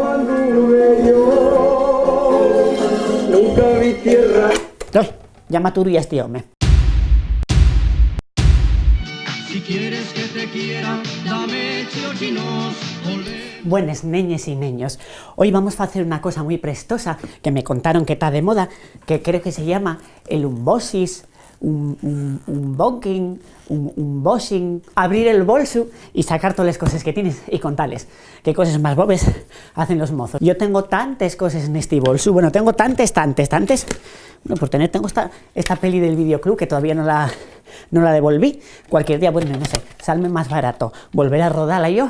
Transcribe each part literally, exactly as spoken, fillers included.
Anduve yo, nunca vi tierra. Ui, ya m'aturu ya esti home. Si quieres que te quiera, dame chochinos. Buenes, neñes y neños. Hoy vamos a hacer una cosa muy prestosa que me contaron que está de moda, que creo que se llama el unboxing, un, un, un bonking, un, un boxing, abrir el bolsu y sacar todas las cosas que tienes y contarles. Qué cosas más bobes hacen los mozos. Yo tengo tantas cosas en este bolsu, bueno, tengo tantas, tantas, tantas. Bueno, por tener, tengo esta, esta peli del videoclub que todavía no la, no la devolví. Cualquier día, bueno, no sé, salme más barato volver a rodarla yo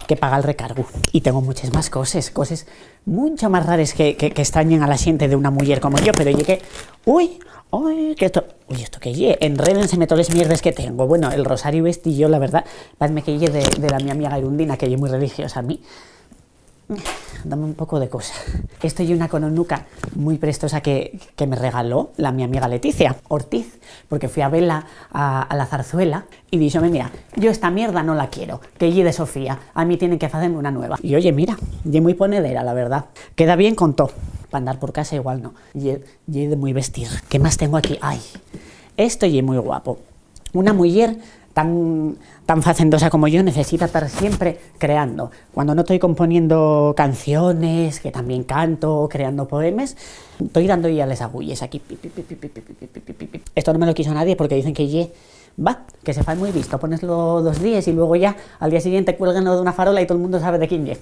que pagar el recargo. Y tengo muchas más cosas, cosas mucho más rares que, que, que extrañen a la gente de una mujer como yo, pero llegué, uy, uy, que esto, uy, ¿esto qué ye? Enrédense todas las mierdas que tengo. Bueno, el rosario este, yo, la verdad, parece que ye de, de la mi amiga Irundina, que ye muy religiosa a mí. Dame un poco de cosa. Esto ye una coronuca muy prestosa que, que me regaló la mi amiga Leticia Ortiz, porque fui a verla a, a la zarzuela y díxome: "Mira, yo esta mierda no la quiero, que ye de Sofía, a mí tienen que facerme una nueva". Y oye, mira, ye muy ponedera, la verdad. Queda bien con to, pa andar por casa igual no. Ye, ye de muy vestir. ¿Qué más tengo aquí? Ay, esto ye muy guapo. Una mujer tan, tan facendosa como yo necesita estar siempre creando. Cuando no estoy componiendo canciones, que también canto, creando poemas, estoy dando ya les agulles aquí. Pi, pi, pi. Esto no me lo quiso nadie porque dicen que ye, va, que se fai muy visto. Poneslo dos días y luego ya al día siguiente cuélguenlo de una farola y todo el mundo sabe de quién ye.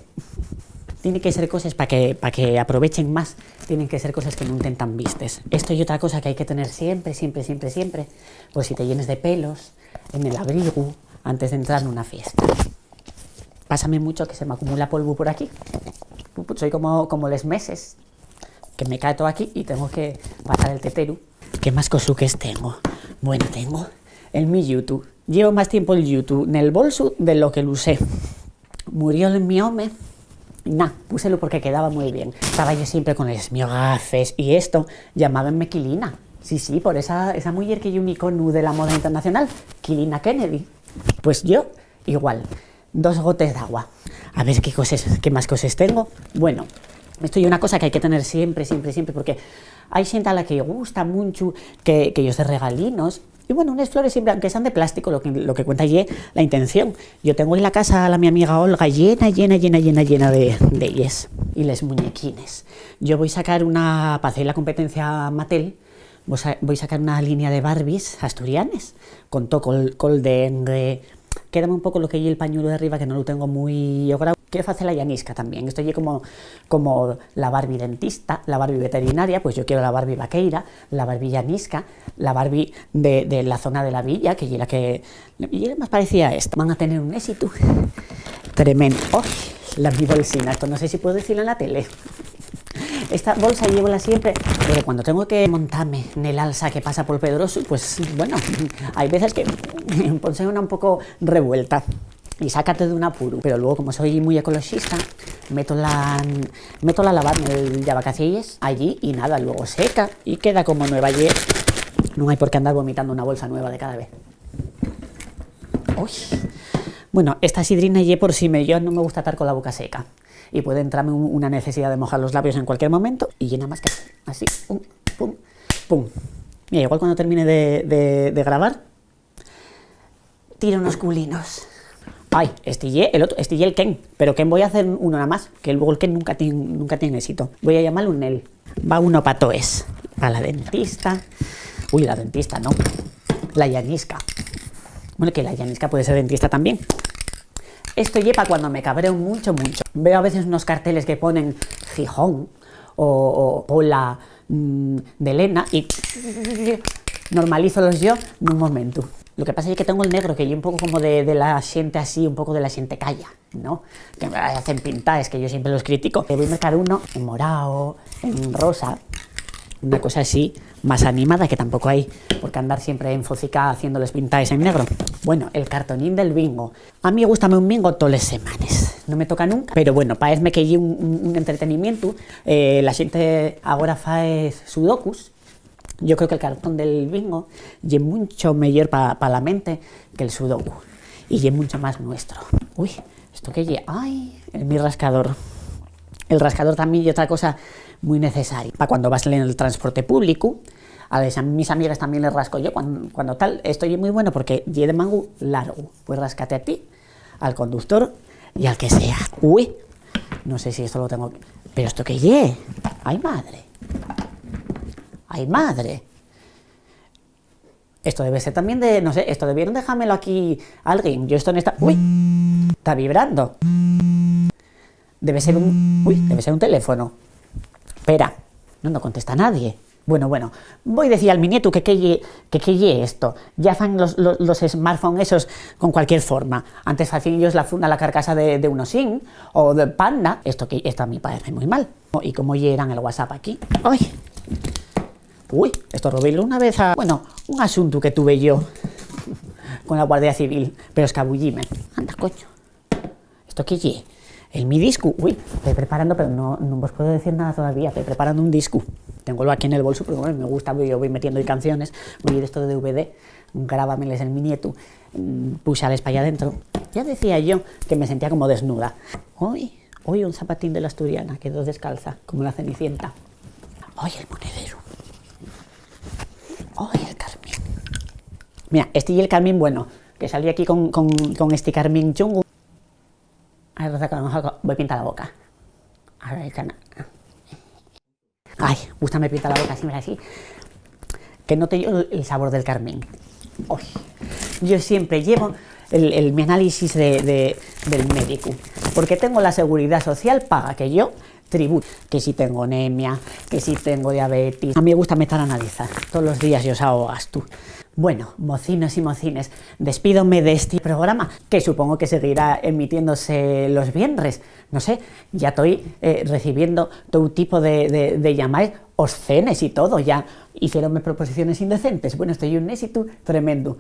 Tiene que ser cosas para que, pa que aprovechen más. Tienen que ser cosas que no estén tan vistes. Esto es otra cosa que hay que tener siempre, siempre, siempre, siempre. Pues si te llenes de pelos en el abrigo antes de entrar en una fiesta. Pásame mucho que se me acumula polvo por aquí. Soy como, como les meses, que me cae todo aquí y tengo que pasar el teteru. ¿Qué más cosuques tengo? Bueno, tengo el mi YouTube. Llevo más tiempo el YouTube en el bolso de lo que lo usé. Murió el mi home. Na, púselo porque quedaba muy bien. Estaba yo siempre con les miogafes y esto. Llamábanme Quilina. Sí, sí, por esa, esa mujer que es un icono de la moda internacional, Quilina Kennedy. Pues yo, igual. Dos gotes d'agua. A ver qué coses, qué más coses tengo. Bueno, esto es una cosa que hay que tener siempre, siempre, siempre, porque hay gente a la que gusta mucho que, que yo se regalinos. Y bueno, unas flores siempre, aunque sean de plástico, lo que, lo que cuenta ye la intención. Yo tengo en la casa a la mi amiga Olga llena, llena, llena, llena, llena de, de ellas. Y les muñequines. Yo voy a sacar una, para hacer la competencia Mattel, voy a, voy a sacar una línea de Barbies asturianes, con todo, col, col dengue. Quédame un poco lo que ye el pañuelo de arriba, que no lo tengo muy logrado. Quiero hacer la llanisca también. Esto ye como, como la Barbie dentista, la Barbie veterinaria, pues yo quiero la Barbie vaqueira, la Barbie llanisca, la Barbie de, de la zona de la villa, que ye la que, y era más parecida a esta. Van a tener un éxito tremendo. ¡Ay! La mi bolsina, esto no sé si puedo decirlo en la tele. Esta bolsa llevo siempre, pero cuando tengo que montarme en el alza que pasa por Pedroso, pues bueno, hay veces que ponse una un poco revuelta y sácate de un apuro. Pero luego, como soy muy ecologista, meto la, meto la lavar en el llavacacielles allí y nada, luego seca y queda como nueva. Ye, no hay por qué andar vomitando una bolsa nueva de cada vez. Uy. Bueno, esta sidrina ye por si me, yo no me gusta estar con la boca seca. Y puede entrarme un, una necesidad de mojar los labios en cualquier momento. Y llena más que así. Pum, pum, pum. Mira, igual cuando termine de, de, de grabar, tiro unos culinos. Ay, este ye el otro, este ye el Ken. Pero Ken voy a hacer uno nada más, que luego el Ken nunca tiene, nunca tiene éxito. Voy a llamarlo un él. Va uno pa toes. Pa la dentista. Uy, la dentista, no. La llanisca. Bueno, que la llanisca puede ser dentista también. Esto ye pa cuando me cabreo mucho, mucho. Veo a veces unos carteles que ponen Gijón o, o, o la, mm, de Elena y normalízolos yo nun momentu. Lo que pasa es que tengo el negro, que yo un poco como de, de la xente así, un poco de la xente calla, ¿no? Que me hacen pintaes, que yo siempre los critico. Que voy a mercar uno en morao, en rosa, una cosa así, más animada, que tampoco hay por qué andar siempre enfocicada haciéndoles pintaes en negro. Bueno, el cartonín del bingo. A mí gústame un bingo toles semanes. No me toca nunca, pero bueno, paezme que ye un, un, un entretenimientu. Eh, la xente agora fae sudokus. Yo creo que el cartón del bingo ye muncho meyor pa, pa la mente que el sudoku. Y ye muncho más nuestro. Uy, ¿esto qué ye? Ay, el mi rascador. El rascador tamién ye otra cosa mui necesaria. Pa cuando vas nel transporte públicu, a les, a mis amigues tamién les rasco yo. Cuando, cuando tal, esto ye mui bueno porque ye de mangu largu. Pues rascate a ti, al conductor y al que sea. Ui, no sé si esto lo tengo. Pero esto qué ye? Ay, madre. Ay, madre. Esto debe ser también de, no sé, esto debieron dejármelo aquí alguien. Yo esto no está. Ui, está vibrando. Debe ser un, ui, debe ser un teléfono. Espera, no, no contesta nadie. Bueno, bueno, voi decir al mi nietu que qué ye, que qué ye esto. Ya fan los, los, los smartphones esos con cualquier forma. Antes facían ellos la funda, la carcasa de, de un osín o de panda. Esto que, esto a mí parece muy mal. ¿Y cómo yeran el WhatsApp aquí? Ay. Ui, esto robélo una vez a, bueno, un asuntu que tuve yo con la Guardia Civil, pero escabullíme. Anda, coño. ¿Esto qué ye? El mi discu. Ui, estoy preparando, pero no, no vos puedo decir nada todavía. Estoy preparando un discu. Tengo lo aquí en el bolso, porque bueno, me gusta, yo voy metiendo ahí canciones, voy a ir esto de D V D, grábameles el mi nietu, mm, púxales pa allá adentro. Ya decía yo que me sentía como desnuda. Ui, ui, un zapatín de la asturiana, quedó descalza, como la Cenicienta. Ui, el monedero. Ui, el carmín. Mira, este y el carmín bueno, que salí aquí con, con, con este carmín chungu. Ay, Rosa, que no, voy a pintar la boca. A ver, cana. Ay, gústame pintar la boca siempre así. Que note yo el, el sabor del carmín. Ui. Yo siempre llevo el, el mi análisis de, de, del médico, porque tengo la seguridad social, paga que yo tributo, que si tengo anemia, que si tengo diabetes. A mí me gusta meter a analizar. Todos los días yo os hago gasto. Bueno, mocinos y mocines, despídome de este programa, que supongo que seguirá emitiéndose los viernes. No sé, ya estoy, eh, recibiendo todo tipo de, de, de llamadas, os cenes y todo, ya hicieronme proposiciones indecentes. Bueno, estoy un éxito tremendo.